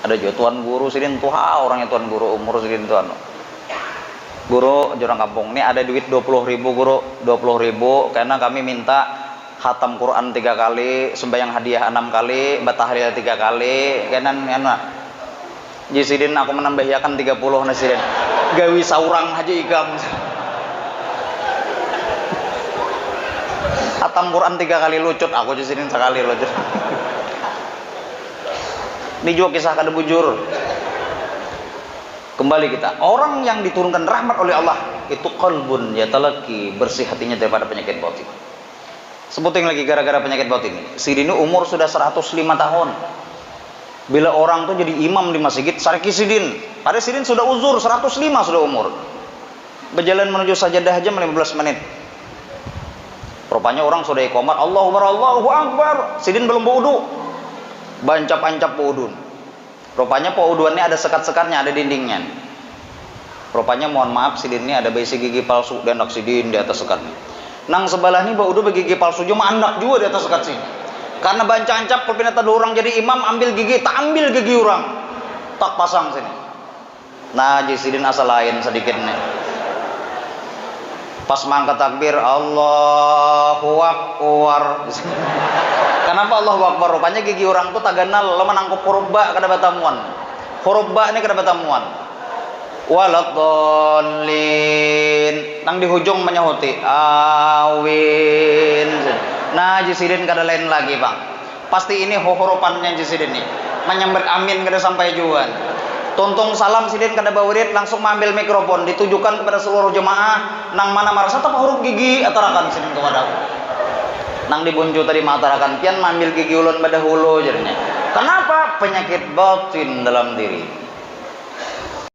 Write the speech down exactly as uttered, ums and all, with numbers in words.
Ada jua tuan guru sidin tuha, orangnya tuan guru, umur sidin tu anu. "Guru," jar urang kampung, "ni ada duit dua puluh ribu, Guru, dua puluh ribu, karena kami minta khatam Quran tiga kali, sembahyang hadiah enam kali, batahlil tiga kali, kena anu." Ji sidin, "Aku menambahiakan tiga puluh," nah sidin. "Gawi saurang haja ikam." Khatam Quran tiga kali lucut, aku ji sidin sakali lucut. Ini juga kisah kada bujur. Kembali kita, orang yang diturunkan rahmat oleh Allah itu qalbun yatalaqi, bersih hatinya daripada penyakit batin. Sebuting lagi gara-gara penyakit batin ini. Sidin ini umur sudah seratus lima tahun. Bila orang tu jadi imam di masjid, sariki sidin. Padahal sidin sudah uzur, seratus lima sudah umur. Berjalan menuju sajadah aja lima belas menit. Rupanya orang sudah iqamat, "Allahu Akbar, Allahu Akbar." Sidin belum baudu. Bancap-ancap baudun. Rupanya pauduan ni ada sekat-sekatnya, ada dindingnya. Rupanya, mohon maaf, sidin ni ada baisi gigi palsu, diandak sidin di atas sekat ni. Nang sebelah ni baudu begigi palsu jua, maandak jua di atas sekat sini. Karena bancap-ancap, pina taduh orang jadi imam, ambil gigi, taambil gigi orang. Tak pasang sini. Nah, ji sidin asa lain sedikit nih. Pas mangkat takbir, "Allahu Akbar." Kenapa Allahu Akbar? Rupanya gigi orang tu taganal, lo menangkup huruf ba kada batamuan. Huruf ba ni kada batamuan. "Waladdallin." Nang di hujung menyahuti, "Awin." Nah, ji sidin kada lain lagi, Bang. Pasti ini huhurupannya ji sidin ni. Manyambat amin kada sampai jua. Tuntung salam sidin kada bawirid, langsung maambil mikrofon, ditujukan kepada seluruh jemaah, nang mana marasa tapahurup gigi, atarakan sidin tu wadahu. Nang di Buncu tadi maatarakan, "Pian maambil gigi ulun badahulu," jarnya. Kenapa? Penyakit batin dalam diri.